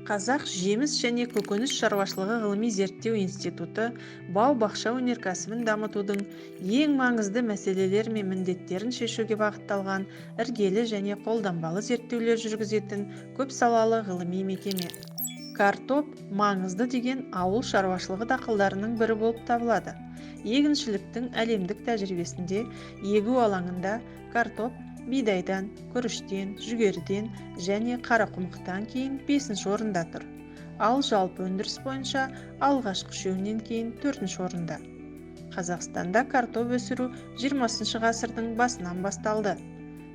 Қазақ жеміс және көкөніс шаруашылығы ғылыми зерттеу институты бау-бақша өнеркәсібін дамытудың ең маңызды мәселелері мен міндеттерін шешуге бағытталған іргелі және қолданбалы зерттеулер жүргізетін көпсалалы ғылыми мекеме. Картоп маңызды деген ауыл шаруашылығы дақылдарының бірі болып табылады. Егіншіліктің әлемдік тәжірибесінде егу алаңында картоп бидайдан, күріштен, жүгеріден және қарақұмықтан кейін бесінші орында тұр. Ал жалпы өндіріс бойынша алғашқы үшеуінен кейін төртінші орында. Қазақстанда картоп өсіру 20 ғасырдың басынан басталды.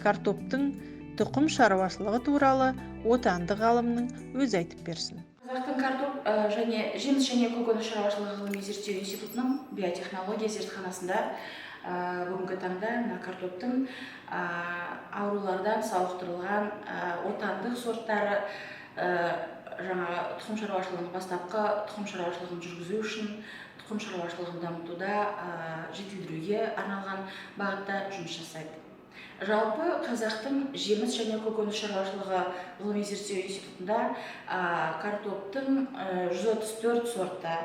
Картоптың тұқым шаруашылығы туралы отандық ғалымның өзі айтып берсін. Қазақтың картоп және жеміс және көкөніс шаруашылығы ғылыми зерттеу институтының биотехнология зертханасында бүгінгі таңда мына картоптың аурулардан сауықтырылған отандық сорттары, жаңағы тұқым шаруашылығын, бастапқы тұқым шаруашылығын жүргізу үшін, тұқым шаруашылығын дамытуда, жетілдіруге арналған бағытта жұмыс жасайды. Жалпы, Қазақтың жеміс және көкөніс шаруашылығы ғылыми зерттеу институтында картоптың 134 сорты,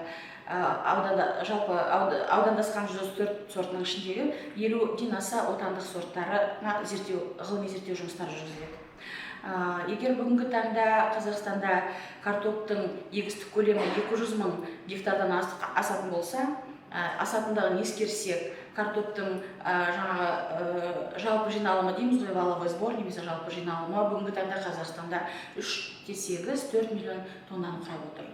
ауданда, жалпы аудандасқан 134 сортының ішіндегі 50-ден аса отандық сорттарына зерттеу, ғылыми зерттеу жұмыстары жүргізіледі. Егер бүгінгі таңда Қазақстанда картоптың егістік көлемі 200 мың гектардан асатын болса, асатындығын ескерсек, картоптың жаңағы жалпы жиналымы дейміз ғой, валовый сбор немесе жалпы жиналымы бүгінгі таңда Қазақстанда 3,8-4 миллион тоннаны құрап отыр.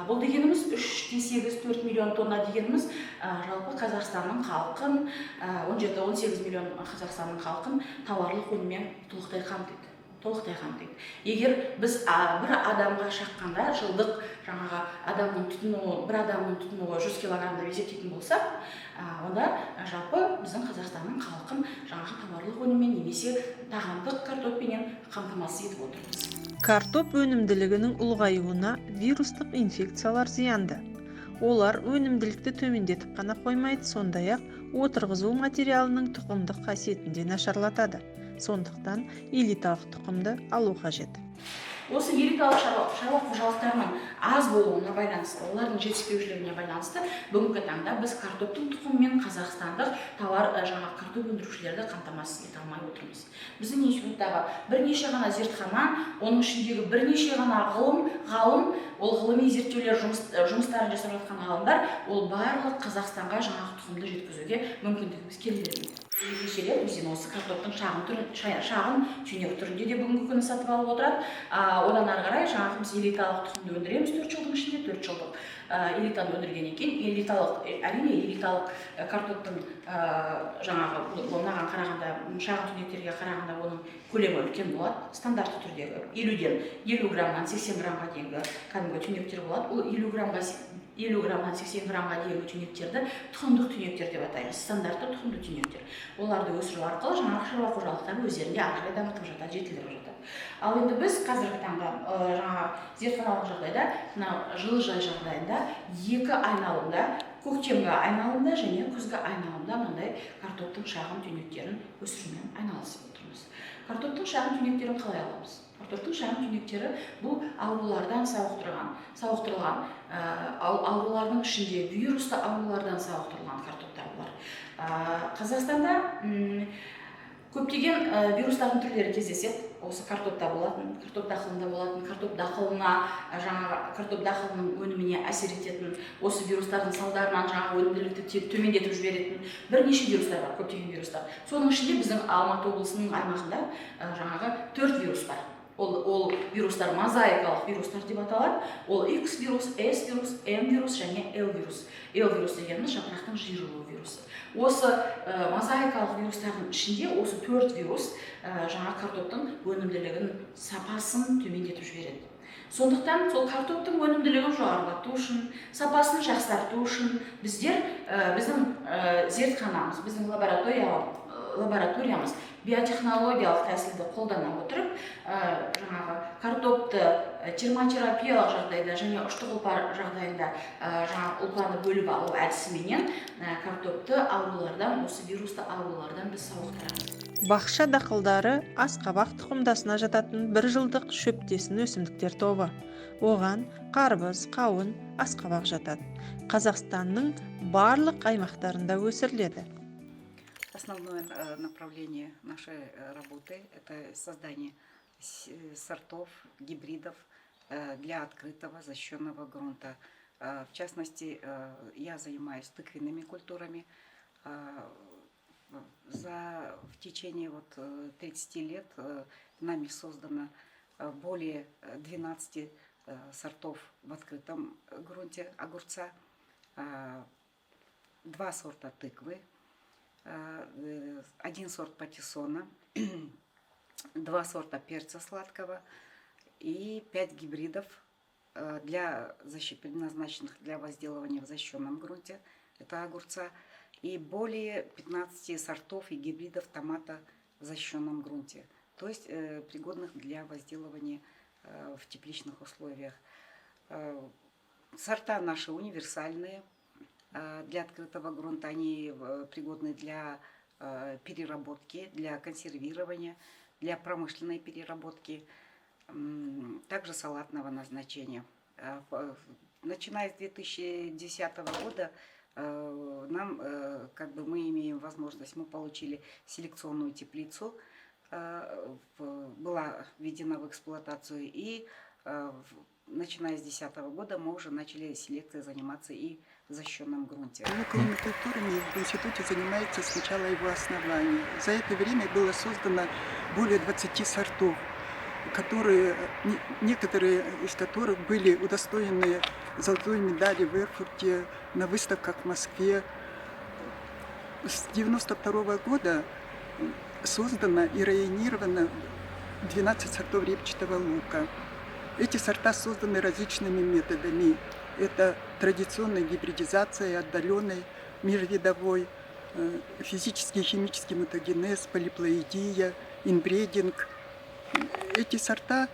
Бұл дегеніміз, 3,8-4 миллион тонна дегеніміз, жалпы Қазақстанның халқын, 17-18 миллион Қазақстанның халқын тауарлық өніммен толықтай қамтиды, толықтай қамтиды. Егер біз бір адамға шаққанда, жылдық жаңағы адамның тұтынуы, бір адамның тұтынуы 100 килограмм деп есептейтін болсақ, онда жалпы біздің Қазақстанның халқын жаңағы тауарлық өніммен немесе тағамдық картоппенен қамтамасыз етіп отырмыз. Картоп өнімділігінің ұлғаюына вирустық инфекциялар зиянды. Олар өнімділікті төмендетіп қана қоймайды, сондай-ақ отырғызу материалының тұқымдық қасиетін де нашарлатады. Сондықтан элиталық тұқымды алу қажет. Осы элиталық шаруа қожалықтарының аз болуына байланысты, олардың жетіспеушілігіне байланысты бүгінгі таңда біз картоптың тұқымымен қазақстандық тауар, жаңағы картоп өндірушілерді қамтамасыз ете алмай отырмыз. Біздің институттағы бірнеше ғана зертхана, оның ішіндегі бірнеше ғана ғалым, ол ғылыми зерттеулер жұмыстарын жасап жатқан ғалымдар, ол барлық Қазақстанға жаңағы тұқымды жеткізуге мүмкіндігіміз келе бермейді. Жекешелер бізден осы картоптың шағын түрін, шағын түйнек түрінде де бүгінгі күні сатып алып отырады. Одан ары қарай жаңағы біз элиталық тұқымды өндіреміз 4 жылдың ішінде. 4 жылдық элитаны өндіргеннен кейін, элиталық, әрине, элиталық картоптың жаңағы мынаған қарағанда, шағын түйнектерге қарағанда оның көлемі үлкен болады. Стандартты түрдегі 50 граммнан 80 граммға дейінгі кәдімгі түйнектер болады. Ол 50 граммнан 80 граммға дейінгі түйнектерді тұқымдық түйнектер деп атаймыз, стандартты тұқымды түйнектер. Оларды өсіру арқылы жаңағы шаруа қожалықтары өздерінде ары қарай дамытып жатады, жетілдіріп жатады. Ал енді біз қазіргі таңда жаңағы зертханалық жағдайда, мына жылыжай жағдайында екі айналымда, көктемгі айналымда және күзгі айналымда мынандай картоптың шағын түйнектерін өсірумен айналысып отырмыз. Картоптың шағын түйнектерін қалай аламыз? Картоптың шағын түйнектері бұл аурулардан сауықтырылған, аурулардың ішінде вирусты аурулардан сауықтырылған картоптар бұлар. Қазақстанда көптеген вирустардың түрлері кездеседі. Осы картопта болатын, картоп дақылында болатын, картоп дақылына, жаңағы картоп дақылының өніміне әсер ететін, осы вирустардың салдарынан жаңағы өнімділікті төмендетіп жіберетін бірнеше вирустар бар, көптеген вирустар. Соның ішінде біздің Алматы облысының аймағында жаңағы төрт вирус бар. Ол вирустар мозаикалық вирустар деп аталады. Ол X вирус, S вирус, М вирус және L вирус. L вирус дегеніміз жапырақтың жиырылу вирусы. Осы мозаикалық вирустардың ішінде осы төрт вирус жаңа картоптың өнімділігін, сапасын төмендетіп жібереді. Сондықтан сол картоптың өнімділігін жоғарылату үшін, сапасын жақсарту үшін біздер, біздің зертханамыз, біздің лабораториямыз биотехнологиялық тәсілді қолдана отырып, жаңағы картопты термотерапиялық жағдайда және ұштық ұлпа жағдайында, жаңағы ұлпаны бөліп алу әдісіменен картопты аурулардан, осы вирусты аурулардан біз сауықтырамыз. Бақша дақылдары – асқабақ тұқымдасына жататын бір жылдық шөптесін өсімдіктер тобы. Оған қарбыз, қауын, асқабақ жатады. Қазақстанның барлық аймақтарында өсіріледі. Основное направление нашей работы – это создание сортов, гибридов для открытого защищенного грунта. В частности, я занимаюсь тыквенными культурами. В течение вот 30 лет нами создано более 12 сортов в открытом грунте огурца, два сорта тыквы, один сорт патиссона, два сорта перца сладкого и пять гибридов, предназначенных для возделывания в защищенном грунте, это огурца, и более 15 сортов и гибридов томата в защищенном грунте, то есть пригодных для возделывания в тепличных условиях. Сорта наши универсальные для открытого грунта, они пригодны для переработки, для консервирования, для промышленной переработки, также салатного назначения. Начиная с 2010 года нам, как бы мы имеем возможность, мы получили селекционную теплицу, была введена в эксплуатацию, и начиная с 2010 года мы уже начали селекцией заниматься и в защищенном грунте. Луковыми культурами в институте занимается с начала его основания. За это время было создано более 20 сортов, некоторые из которых были удостоены золотой медали в Эрфурте, на выставках в Москве. С 1992 года создано и районировано 12 сортов репчатого лука. Эти сорта созданы различными методами. Это традиционная гибридизация, отдаленной, межвидовой, физический и химический мутагенез, полиплоидия, инбрединг. Эти сорта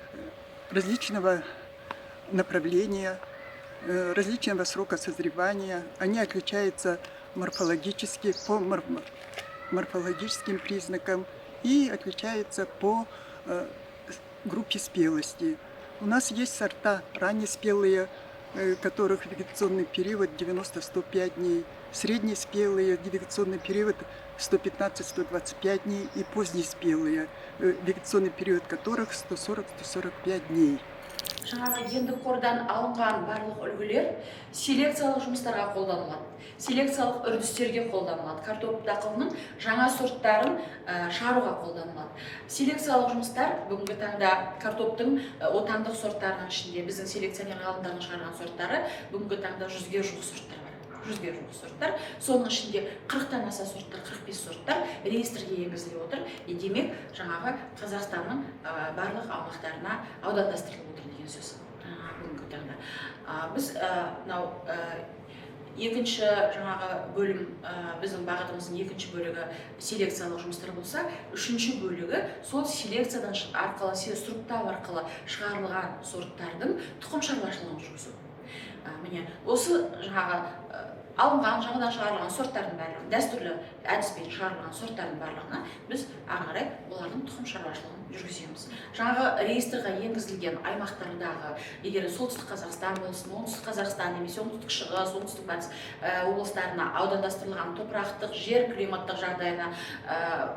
различного направления, различного срока созревания. Они отличаются морфологически, по морфологическим признакам и отличаются по группе спелости. У нас есть сорта раннеспелые, которых вегетационный период 90-105 дней, среднеспелые, вегетационный период 115-125 дней и позднеспелые, вегетационный период которых 140-145 дней. Жаңағы гендік қордан алынған барлық үлгілер селекциялық жұмыстарға қолданылады, селекциялық үрдістерге қолданылады, картоп дақылының жаңа сорттарын шығаруға қолданылады. Селекциялық жұмыстар бүгінгі таңда картоптың отандық сорттарының ішінде біздің селекционер ғалымдардың шығарған сорттары бүгінгі таңда 100-ге жуық сорттар бар, 100-ге жуық сорттар. Соның ішінде 40-тан аса сорттар, 45 сорттар реестрге енгізіліп отыр. И демек, жаңағы Қазақстанның барлық аумақтарына аудандастырылып отыр деген сөз. Бүгінгі таңда біз мынау екінші жаңағы бөлім, біздің бағытымыздың екінші бөлігі селекциялық жұмыстар болса, үшінші бөлігі сол селекциядан арқылы, сұрыптау арқылы шығарылған сорттардың тұқым шаруашылығын жүргізу. Міне, осы жаңағы алынған, жаңадан шығарылған сорттардың барлығын, дәстүрлі әдіспен шығарылған сорттардың барлығына біз ары қарай олардың тұқым шаруашылығын жүргіземіз. Жаңағы реестрға енгізілген аймақтардағы, егер Солтүстік Қазақстан болсын, Оңтүстік Қазақстан немесе Оңтүстік Шығыс, Оңтүстік Батыс облыстарына аудандастырылған, топырақтық, жер климаттық жағдайына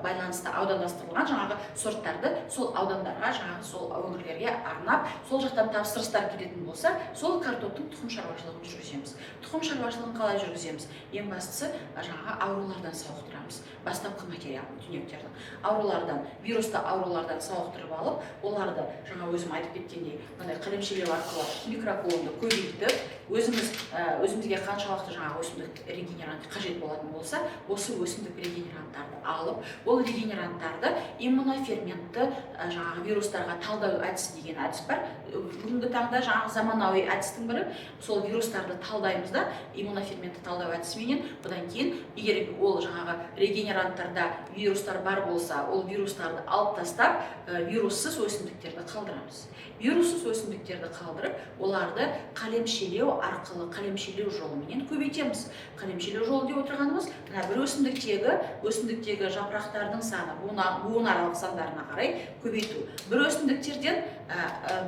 байланысты аудандастырылған жаңағы сорттарды сол аудандарға, жаңағы сол өңірлерге арнап, сол жақтан тапсырыстар келетін болса, сол картоптың тұқым шаруашылығын жүргіземіз. Тұқым шаруашылығын қалай жүргіземіз? Ең бастысы, жаңағы аурулардан сауықтырамыз. Бастапқы материал түнектердің аурулардан, вирусты аурулардан сауықтырып алып, оларды жаңа өзім айтып кеткендей, мынандай қалемшелеу арқылы микроклонды көбейтіп, өзіміз өзімізге қаншалықты жаңағы өсімдік регенерант қажет болатын болса, осы өсімдік регенеранттарды алып, ол регенеранттарды иммуноферментті жаңағы вирустарға талдау әдісі деген әдіс бар. Бүгінгі таңда жаңағы заманауи әдістің бірі. Сол вирустарды талдаймыз да, иммуноферментті Регенерантты талдау әдісіменен. Одан кейін, егер ол жаңағы регенеранттарда вирустар бар болса, ол вирустарды алып тастап, вируссыз өсімдіктерді қалдырамыз. Вируссыз өсімдіктерді қалдырып, оларды қалемшелеу арқылы, қалемшелеу жолыменен көбейтеміз. Қалемшелеу жолы деп отырғанымыз, мына бір өсімдіктегі жапырақтардың саны, буынаралық сандарына қарай көбейту. Бір өсімдіктерден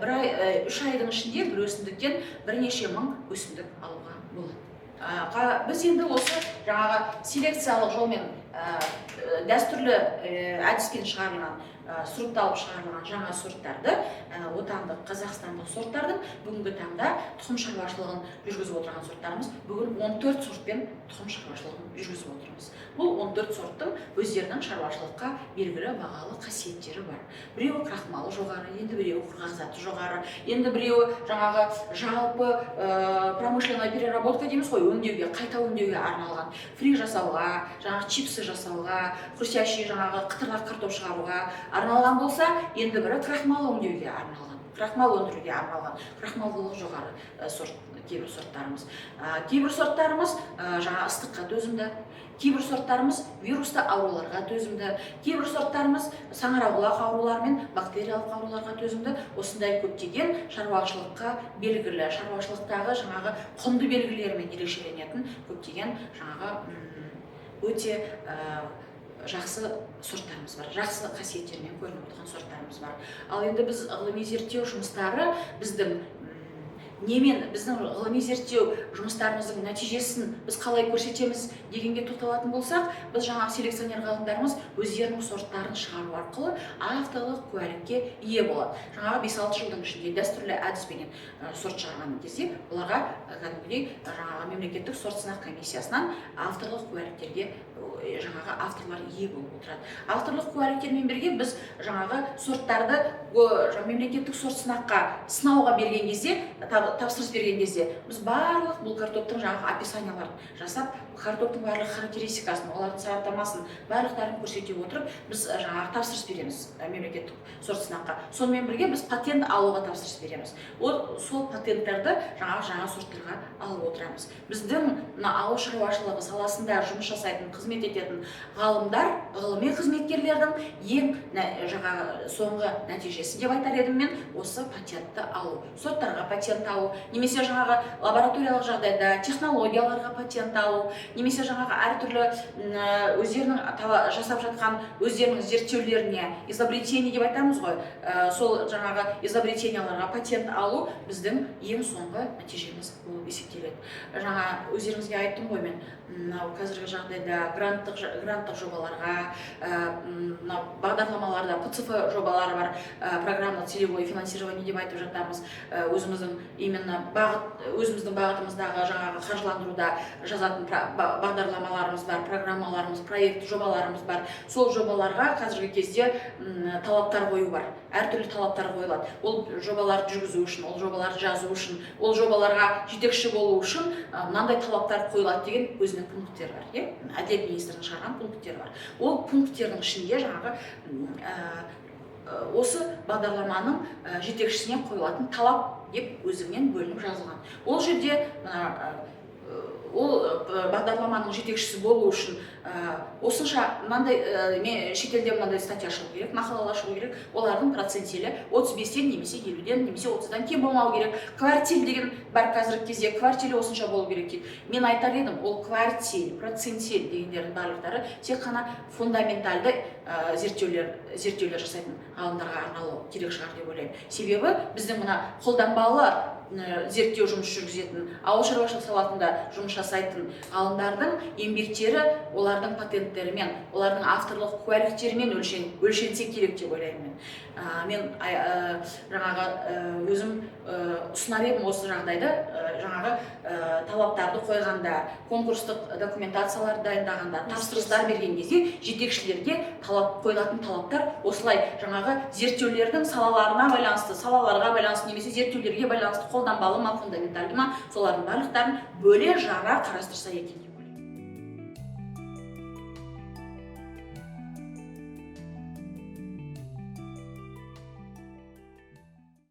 бір ай, 3 айдың ішінде бір өсімдіктен бірнеше мың өсімдік алуға болады. Біз енді осы жаңағы селекциялық жолмен, дәстүрлі әдіспен шығарылған, сұрыпталып шығарылған жаңа сорттарды, отандық қазақстандық сорттардың бүгінгі таңда тұқым шаруашылығын жүргізіп отырған сорттарымыз, бүгін 14 сортпен тұқым шаруашылығын жүргізіп отырмыз. Бұл 14 сорттың өздерінің шаруашылыққа белгілі бағалы қасиеттері бар. Біреуі крахмалы жоғары, енді біреуі құрғақ заты жоғары, енді біреуі жаңағы жалпы промышленная переработка дейміз ғой, өңдеуге, қайта өңдеуге арналған, фри жасауға, жаңағы чипсы жасауға, хрустящий, жаңағы қытырлақ картоп шығаруға арналған болса, енді бірі крахмал өңдеуге арналған, крахмал өндіруге арналған, крахмалдылығы жоғары сорт кейбір сорттарымыз. Кейбір сорттарымыз жаңа ыстыққа төзімді, кейбір сорттарымыз вирусты ауруларға төзімді, кейбір сорттарымыз саңырауқұлақ аурулар мен бактериялық ауруларға төзімді. Осындай көптеген шаруашылыққа белгілі, шаруашылықтағы жаңағы құнды белгілерімен ерекшеленетін көптеген жаңағы өте жақсы сорттарымыз бар, жақсы қасиеттермен көрініп отырған сорттарымыз бар. Ал енді біз ғылыми зерттеу жұмыстары біздің немен, біздің ғылыми зерттеу жұмыстарымыздың нәтижесін біз қалай көрсетеміз дегенге тоқталатын болсақ, біз жаңағы селекционер ғалымдарымыз өздерінің сорттарын шығару арқылы авторлық куәлікке ие болады. Жаңағы 5-6 жылдың ішінде дәстүрлі әдіспенен сорт шығарған кезде оларға кәдімгідей жаңағы мемлекеттік сорт сынақ комиссиясынан авторлық куәліктерге жаңағы авторлар ие болып отырады. Авторлық куәліктермен бірге біз жаңағы сорттарды мемлекеттік сорт сынаққа сынауға берген кезде, тапсырыс берген кезде біз барлық бұл картоптың жаңағы описанияларын жасап, картоптың барлық характеристикасын, олардың сараптамасын, барлықтарын көрсете отырып, біз жаңағы тапсырыс береміз мемлекеттік сорт сынаққа. Сонымен бірге біз патент алуға тапсырыс береміз. Ол сол патенттерді жаңағы жаңа сорттарға алып отырамыз. Біздің мына ауыл шаруашылығы саласында жұмыс жасайтын, қызмет ететін ғалымдар, ғылыми қызметкерлердің ең жаңағы соңғы нәтижесі деп айтар едім мен, осы патентті алу, сорттарға патент алу немесе жаңағы лабораториялық жағдайда технологияларға патент алу немесе жаңағы әртүрлі өздерінің жасап жатқан өздерінің зерттеулеріне, изобретение деп айтамыз ғой, сол жаңағы изобретенияларға патент алу біздің ең соңғы нәтижеміз болып есептеледі. Жаңа өздеріңізге айттым ғой мен, мынау қазіргі жағдайда гранттық жобаларға, мынау бағдарламаларда ПЦФ жобалары бар, программа целевое финансирование деп айтып жатамыз. Өзіміздің именно бағыт, өзіміздің бағытымыздағы жаңағы қаржыландыруда жазатын бағдарламаларымыз бар, программаларымыз, проект жобаларымыз бар. Сол жобаларға қазіргі кезде талаптар қою бар, әртүрлі талаптар қойылады. Ол жобаларды жүргізу үшін, ол жобаларды жазу үшін, ол жобаларға жетекші болу үшін мынандай талаптар қойылады деген өзінің пункттері бар, иә, әділет министрінің шығарған пункттері бар. Ол пункттердің ішінде жаңағы осы бағдарламаның жетекшісіне қойылатын талап деп өзімен бөлініп жазылған. Ол жерде мына ол бағдарламаның жетекшісі болу үшін осынша мынандай шетелде мынандай статья шығу керек, мақалалар шығу керек, олардың процентилі 35-тен немесе 50-ден немесе 30-дан кем болмау керек. Квартиль деген бар қазіргі кезде, квартилі осынша болу керек дейді. Мен айтар едім, ол квартиль, процентиль дегендердің барлықтары тек қана фундаментальды зерттеулер жасайтын ғалымдарға арналу керек шығар деп ойлаймын. Себебі біздің мына қолданбалы зерттеу жұмыс жүргізетін, ауыл шаруашылық саласында жұмыс жасайтын ғалымдардың еңбектері олардың патенттерімен, олардың авторлық куәліктерімен өлшенсе керек деп ойлаймын мен. Мен жаңағы өзім ұсынар едім осы жағдайды, жаңағы талаптарды қойғанда, конкурстық документацияларды дайындағанда, тапсырыстар берген кезде жетекшілерге талап қойылатын талаптар осылай жаңағы зерттеулердің салаларына байланысты, салаларға байланысты немесе зерттеулерге байланысты, қолданбалы ма, фундаментальды ма, солардың барлықтарын бөле жара қарастырса екен деп.